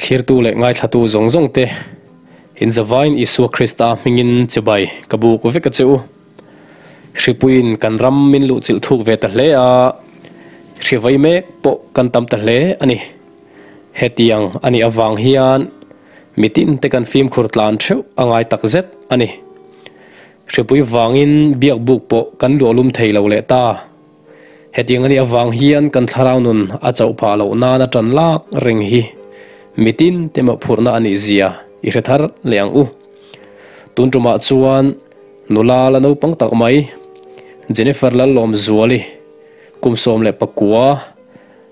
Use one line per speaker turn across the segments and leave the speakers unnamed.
Thlirtu leh ngaithlatu zawng zawng te, in zavaiin Isua Krista hmingin chibai ka buk vek a che u. Hripuiin kan ram min luhchilh thuk ve ta hle a, hrivai mek pawh kan tam ta hle a ni. Hetiang a nih avang hian mitin te kan fimkhur tlan theuh a ngai tak zet a ni. Hripui vangin biakbuk pawh kan luahlum thei lo leh ta. Hetiang a nih avang hian kan thlarau nun a chauh phah loh nana tan lak reng hi mitin te mawhphurhna a nih zia i hre thar leh ang u. Tun tumah chuan nula la naupang tak mai Jennifer Lallawmzuali kum 19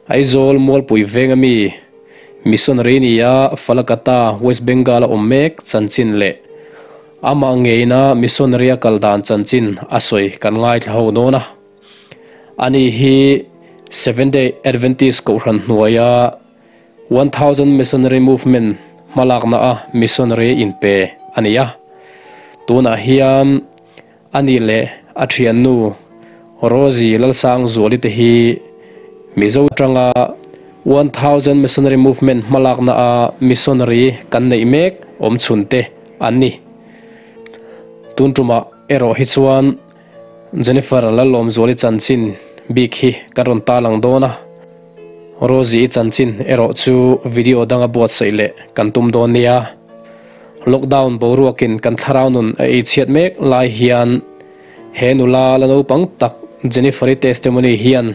Aizawl Mualpui venga mi missionary nia Falakata, West Bengal a awm mek chanchin leh amah ngeina missionary a kal dan chanchin a sawi kan ngaithla ho dawn a. Ani hi Seventh Day Adventist Kohhran hnuaia 1000 Missionary Movement hmalakna a missionary inpe a ni a. Tunah hian ani leh a thiannu Rosie Lalsangzuali te hi Mizo atanga 1000 Missionary Movement hmalakna a missionary kan neih mek awm chhun te an ni. Tun tumah erawh hi chuan Jennifer Lallawmzuali chanchin bik hi kan rawn tarlang dawn a, Rosie-i chanchin erawh chu video danga buatsaih leh kan tum dawn nia. Lockdown boruakin kan thlarau nun a ei chhiat mek lai hian he nula la naupang tak Jennifer-i testimony hian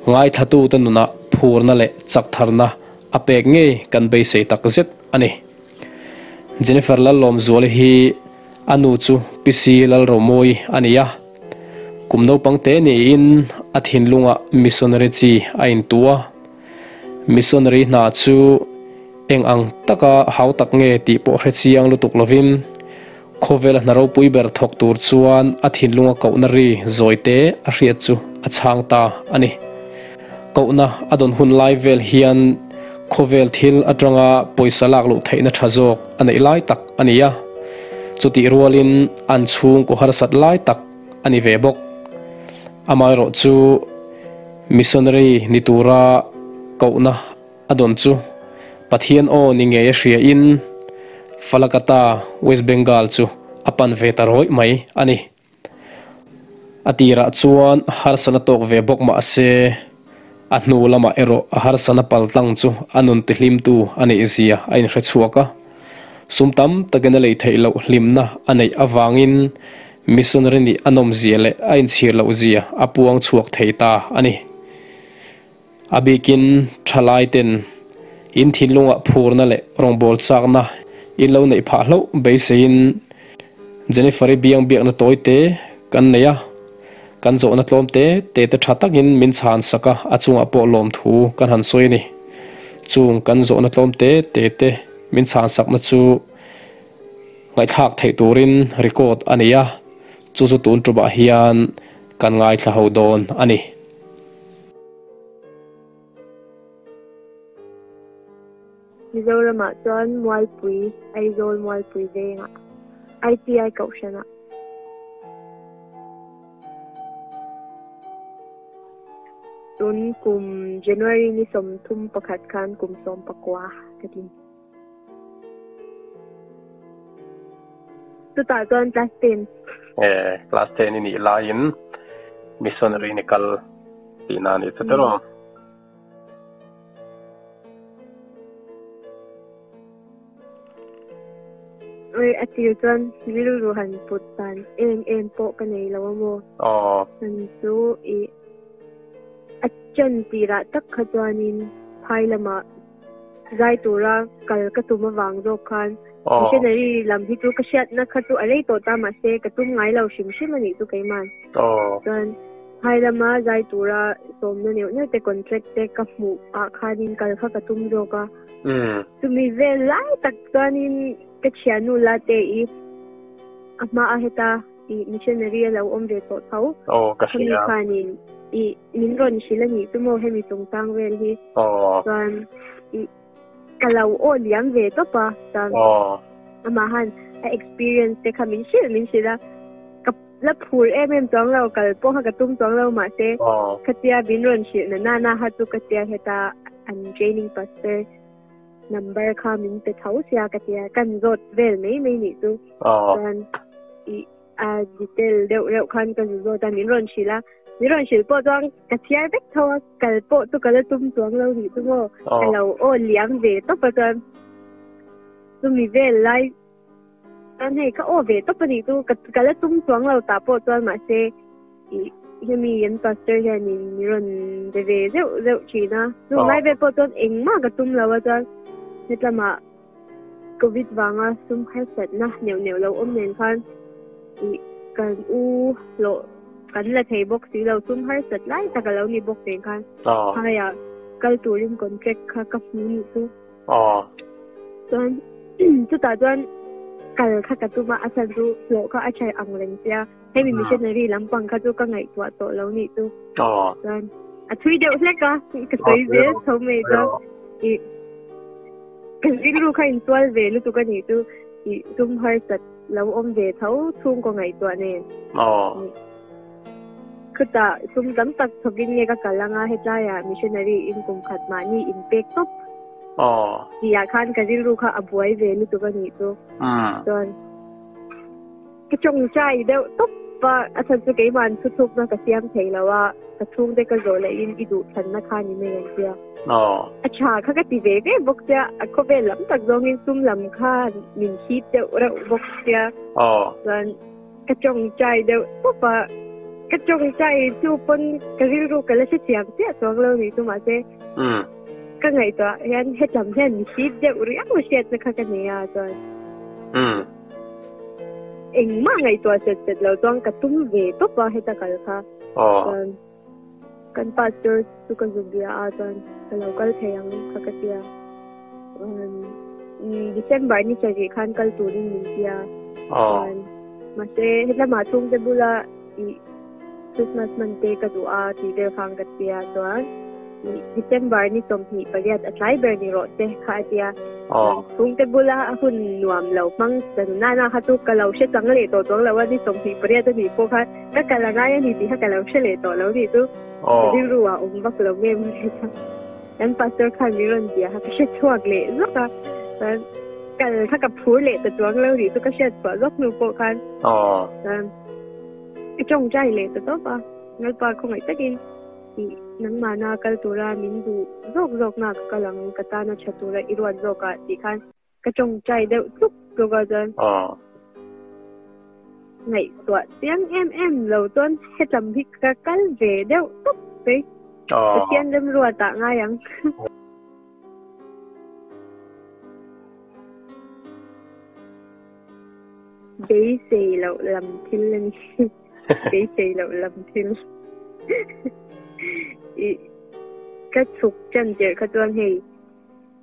ngaithlatute nunah phurna leh chaktharna a pek ngei kan beisei takzet a ni. Jennifer Lallawmzuali hi a nu chu Pc Lalromawi a ni a, kum naupang te niin a thinlungah missionary chi a intu a. Missionary hna chu eng ang taka hau tak nge tih pawh hre chiang lutuk lovin khawvela hna ropui ber thawk tur chuan a thinlunga kohna ri zawi te a hriat chu a chhang ta a ni. Kohna a dawn hun lai vel hian khawvel thil atanga pawisa lak luh theihna tha zawk a neih lai tak a ni a, chutih rualin an chhungkaw harsat lai tak a ni ve bawk. Amaherawhchu missionary ni tura kohna a dawn chu Pathian aw ni ngei a hria in Falakata, West Bengal chu a pan ve ta rawih mai a ni. A tirah chuan harsana tawk ve bawk mah se, a hnu lamah erawh a harsana paltlang chu a nun tihlimtu a neih zia a inhre chhuak a. Sum tam takin a lei theih loh hlimna a neih avangin missionary nih a nawmzia leh a inchhir loh zia a puang chhuak thei ta a ni. A bikin thalaiten in thinlungah phurna leh rawngbâwl châkna in lo neih phah hlauh beiseiin Jennifer-i biang biakna tawi te kan nei a, kan zawhna tlawm te te te tha takin min chhan sak a, a chungah pawh lawmthu kan han sawi a ni. Chung kan zawhna tlawm te te te min chhan sakna chu ngaihthlak theih turin record a nei a, chu chu tun tumah hian kan ngaithla ho dawn a ni.
Mizoramah chuan Mualpui, Aizawl Mualpui vengah ITI Kohhranah. Tun kum January ni 31 khan kum 19 ka tling. Chutah chuan class 10.
Eh, class 10 i nih laiin missionary ni kal tihna a nih chu tiraw?
Oi, a tir chuan rilru han put dan em em pawh ka nei lo a maw?
Aw.
Chan chu i a chan tirah tak kha chuanin phai lamah zai tura kal ka tum avang zawk khan missionary lam hi chu ka hriatna kha chu a rei tawh ta mahse ka tum ngai lo hrim hrim a nih chu keimah. Chuan phai lama zai tura sawmna neuh neuh te contract te ka hmuh ah khanin kal kha ka tum zawk a. Chumi vel lai tak chuanin ka thiannu la te i a hma a heta i missionary a lo awm ve tawh tho.
Khami
khanin i min rawn hrilh a nih chu maw hemi chungchang vel hi. Chuan i ka lo aw liam ve tawp a chuan amah han a experience te kha min hrilh min hrilh a ka la phur em em chuang lo kal pawh kha ka tum chuang lo mahse khatia min rawn hrilh na nana kha chu ka tia heta an training pastor. number kha min pe tho sia ka tia kan zawt vel mai mai nih chu. Chuan i a detail deuh reuh khan ka zu zawt a min rawn hrilh a, min rawn hrilh pawh chuan ka chhiar vek tho a, kal pawh chu ka la tum chuang lo nih chu maw, ka lo aw liam ve tawp a chuan chumi vel lai chuan hei ka aw ve tawp a nih chu ka ka la tum chuang lo tah pawh chuan mahse ih hemi an pastor hianin min rawn be ve zeuh zeuh thin a, chung lai vel pawh chuan engmah ka tum lo a chuan hetlamah Covid vanga sum harsatna neuh neuh lo awm nen khan ih kan u hlawh kan la thei bawk si lo, sum harsat lai tak a lo ni bawk nen khan phaiah kal turin contract kha ka hmu nih chu. Chuan chutah chuan kal kha ka tum a, a chhan chu hlawh kha a tha ang reng sia, hemi missionary lampang kha chu ka ngaihtuah tawh lo nih chu. Chuan a thui deuh hlek a, ka sawi zel tho mai chuan ih Ka rilru kha intual ve lutuk a nih chu tih tum harsat lo awm ve tho chhungkaw ngaihtuah nen. Khutah sum tam tak thawkin nge ka kal anga hetlaiah missionary in kum khat mahni inpek tawp tihah khan ka rilru kha a buai ve lutuk a nih chu. Chuan Ka tawngtai deuh tawp a, a chhan chu keimah'n thuthukna ka siam thei lo a, ka chhungte ka zawh lehin i duhthlanna kha ni mai ang tia. A tha kha ka ti ve ve bawk sia, a khawvel lam tak zawngin sum lam khan min hip deuh reuh bawk sia. Chuan ka tawngtai deuh tawp a, ka tawngtai hnu pawn ka rilru ka la hrethiam chiah chuang lo ni chu mahse ka ngaihtuah hian hetlam hian min hip deuh riau a hriatna kha ka nei a chuan. Engmah ngaihtuah set set lo chuan ka tum ve tawp a heta kal kha. Chuan kan pastor chu ka zu bia a chuan ka lo kal thei ang kha ka tia. December ni sarih khan kal turin min tia. Chuan mahse hetlama chhungte bula ih Christmas hman te ka duh a tih vel khan ka tia chuan December ni 28 a tlai ber ni rawh se kha a tia. Chhungte bula a hun nuam lo hmang san nana kha chu ka lo hre chang leh tawh chuang lo a ni 28 a nih pawh khan ka kal a ngai a ni tih kha ka lo hre leh tawh lo nih chu rilru ah awm vak lo nge maw ni chuan kan pastor khan min rawn bia kha ka hre chhuak leh zawk a chuan kal kha ka phur leh ta chuang lo nih chu ka hriat chhuah zawk hnu pawh khan chuan I tawngtai leh ta tawp a, Lalpa khawngaih takin i nangmahna kal tura min duh zawk zawkna ka kal ang, ka tana tha tura i ruat zawkah tih khan ka tawngtai deuh tluk tluk a chuan ngaihtuah chiang em em lo chuan hetlam hi ka kal ve deuh tawp mai, Pathian remruatah ngai ang. Beisei loh lam thil a ni. Beisei loh lam thil. I ka chhuk tan tirh kha chuan hei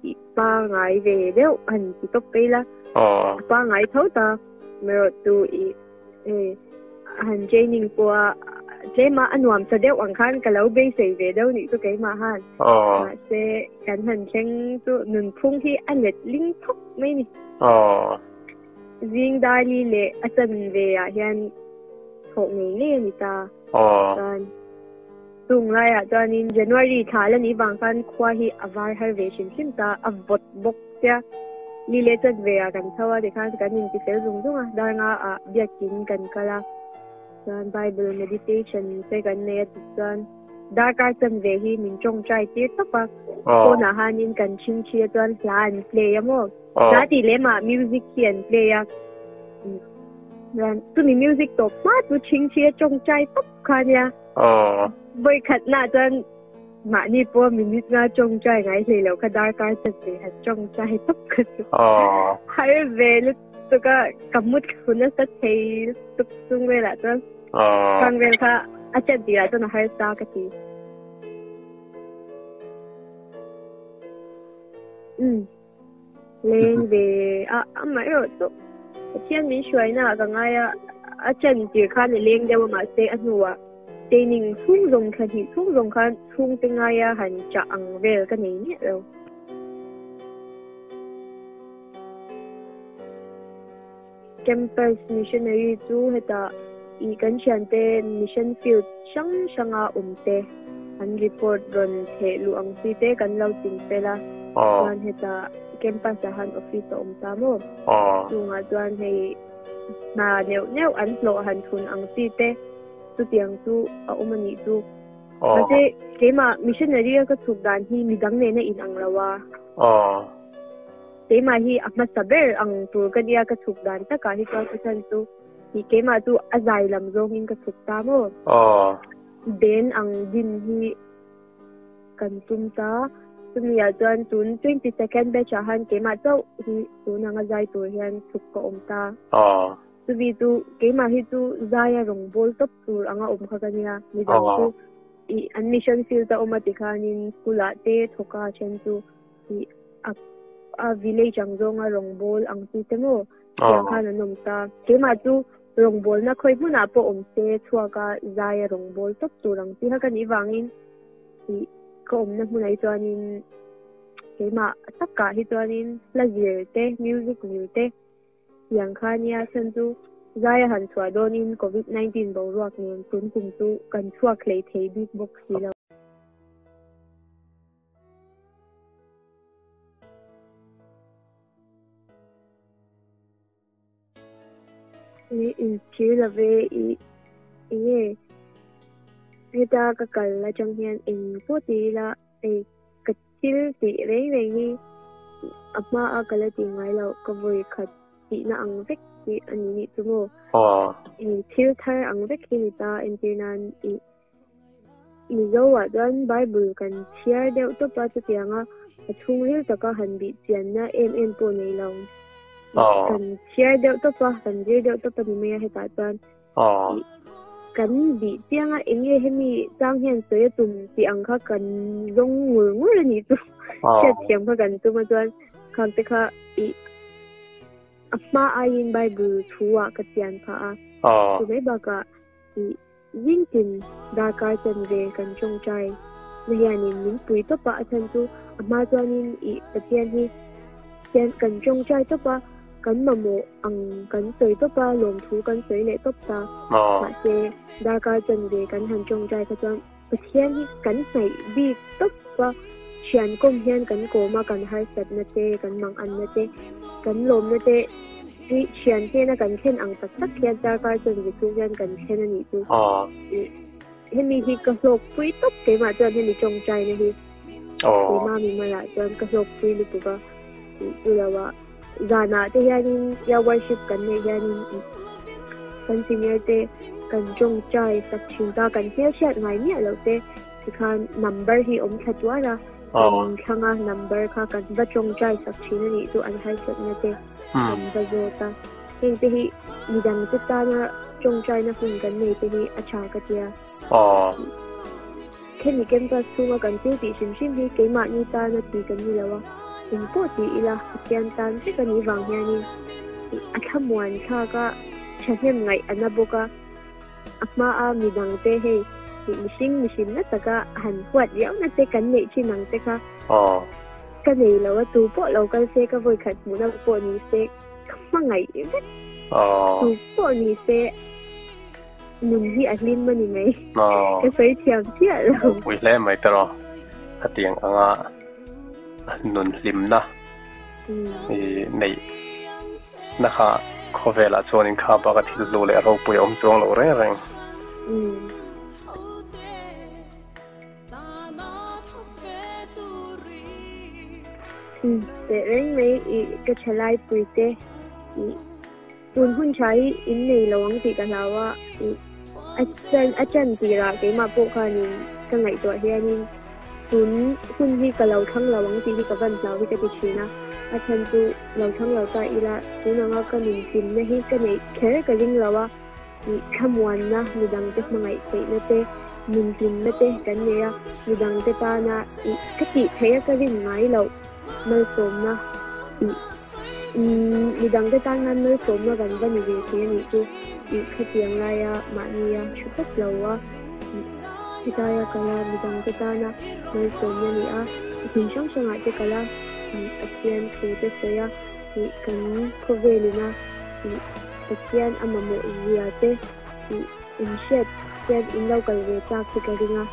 i pangai ve deuh han ti tawp phei la. A pangai tho ta. Erawh chu i hei han training pawh a tlema a nuam sa deuh ang khan ka lo beisei ve deuh nih chu keimah han. Mahse kan han thleng chu nunphung hi a let ling thawk mai ni. Zing Darli leh a chanve ah hian thawh ngei ngei a ni ta. Chuan chung laiah chuanin January thla la nih vang khan khua hi a var har ve hrim hrim ta, a vawt bawk sia. Ni leh chanve ah kan chho a tikhan kan inti fel zung zung a, dar nga ah biakin kan kal a. Chuan Bible meditation te kan nei a tichuan darkar chanve hi min tawngtai tir tawp a. Pawnah hanin kan chhingchhi a chuan hla an play a maw. Hla tih lemah music hi an play a. Chuan chumi music tawp hma chu chhingchhi a tawngtai tawp kha nia. Vawi khatnaah chuan mahni pawh minute nga tawngtai ngai hlei lo kha darkar chanve han tawngtai tawp kha chu. Har ve lutuk a, ka mut thlu nasa thei lutuk chung velah chuan. Khang vel kha a chet tirah chuan a harsa ka ti. Umm. Leng ve a, amaherawh chu Pathian min hruaina ah ka ngai a, a chan tir khan a leng deuh a mahse a hnuah training chhung zawng thla hnih chhung zawng khan chhungte ngaia han chah ang vel ka nei miah lo. Campus Missionary chu hetah ih kan thiante mission field hrang hranga awm te an report rawn theh luh ang chi te kan lo ching fel a. Chuan heta campus ah han office a awm ta maw? Chungah chuan hei hna neuh neuh an hlawh han thun ang chi te chutiang chu a awm a nih chu. Mahse keimah missionary a ka chhuk dan hi midang nena in ang lo a. Keimah hi a hmasa ber ang tur ka nia ka chhuk dan takah hi chuan Pathian chu ih keimah chu a zai lam zawngin ka chhuk ta maw? Ben ang din hi kan tum ta. Chumi ah chuan tun 22nd batch ah han keimah chauh hi tun anga zai tur hian chhuk ka awm ta. Chumi chu keimah hi chu zai a rawn bawl tawp tur anga awm kha ka nia. Midang chu ih an mission field a awm a tikhanin school ah te thawk a then chu ih a a village ang zawnga rawngbâwl ang chi te maw tiang khan an awm ta. Keimah chu rawngbâwlna khawi hmunah pawh awm se chhuaka zaia rawngbâwl tawp tur ang chi kha ka nih vangin ih ka awmna hmunah hi chuanin keimah takah hi chuanin hla zir te music zir te tiang kha nia chhan chu zaia han chhuah dawnin covid 19 boruak nen tun kum chu kan chhuak hlei thei bik bawk si lo. I inchhir love i enge heta ka kal atang hian eng pawh ti ila hei ka thil tih reng reng hi a hma a ka la tih ngai loh ka vawi khat tihna ang vek hi a ni nih chu maw thil thar ang vek hi ni ta entir nan i Mizo ah chuan Bible kan chhiar deuh tawp a, chutiang a a chhungril taka han bih chianna em em pawh nei lo. Kan chhiar deuh tawp a, kan zir deuh tawp a ni mai a hetah chuan kan bih chiang a eng nge hemi chang hian sawi a tum tih ang kha kan zawng ngur ngur a nih chu hriatthiam kha kan tum a chuan khang te kha ih a hma aiin Bible thu ah ka chian phah a, chu mai bakah ih Zingtin darkar chanve kan tawngtai na hianin min pui tawp a, a chhan chu a hma chuanin ih Pathian hi hian kan tawngtai tawp a, kan mamawh ang kan sawi tawp a, lawmthu kan sawi leh tawp ta. Mahse darkar chanve kan han tawngtai kha chuan Pathian hi kan hnaih bik tawp a, thian kawm hian kan kawm a, kan harsatna te, kan manganna te, kan lawmna te, Hi thian hnena kan thlen ang tak tak hian darkar chuan zirchhung hian kan thlen a nih chu. Hemi hi ka hlawkpui tawp keimah chuan hemi tawngtaina hi keimah mimalah chuan ka hlawkpui lutuk a. Chuloah zanah te hianin ya worship kan neih hianin kan senior te kan tawngtai sak thin ta kan hmelhriat ngai miah loh te tikhan number hi awm thla tuar a kan thlang a number kha kan va tawngtai sak thin a nih chu an harsatna te. Kan va zawt a, heng te hi midang te tana tawngtaina hun kan nei te hi a tha ka tia. Khemi campus chhunga kan thil tih hrim hrim hi keimahni tana ti kan ni lo a, eng pawh ti ila Pathian tan vek a nih vang hianin a thlamuan thlak a, thahnem ngaih a na bawk a, a hmaa midang te hei mihring mihrimna taka han huat riauna te kan neih thin ang te kha. Ka nei lo a, tu pawh lo kal se ka vawi khat hmuhna pawh ni se ka hmangaih vek. Tu pawh ni se nun hi a hlim a ni mai. Ka sawi thiam chiah lo.
Pui hle mai te rawh. Hetiang anga nun hlimna i neih na kha khawvelah chuan inkhap a ka thil hlu leh ropui a awm chuang loh reng reng.
Teh reng mai i ka thalai pui te i tun hun tha hi in nei lo ang tih ka hlau a i a chan a chan tirah keimah pawh khanin ka ngaihtuah hianin tun hun hi ka lo thlang lo ang tih hi ka van hlau hi ka ti thin a a chhan chu lo thlang lo ta ila tun anga ka nun hlimna hi ka neih kher ka ring lo a. Ih thlamuanna, midangte hmangaih theihna te, nunhlimna te kan nei a, midangte tana ih ka tih theih a ka rin ngai loh malsawmna ih midangte tan khan malsawmna kan va ni ve thei a nih chu ih khatiang laia mahnia thu tawp lo a hetaia kala midangte tana malsawmna ni a hmun hrang hrangah te kala Pathian thu te sawi a ih kan khawvelina ih Pathian a mamawh zia te tih in hriat hian in lo kal ve chak hi ka ring a.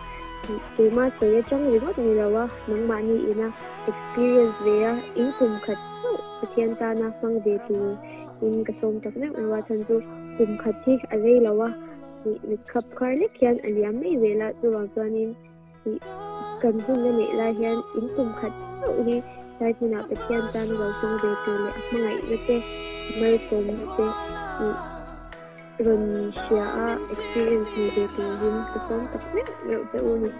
Keima sawi atang ringawt ni lo a, nangmahni ina experience ve a, in kum khat chauh Pathian tana hmang ve tur in ka sawm tak meuh meuh a, chhan chu kum khat hi a rei lo a, ih mit khap khar lek hian a liam mai zel a, chuvang chuanin ih kan hun la neih lai hian in kum khat chauh hi tlai hmunah Pathian tana lo hmang ve tur leh a hmangaihna te, malsawmna te ih. Rawn hria a experience nei ve turin ka sawm tak meuh meuh che u ni.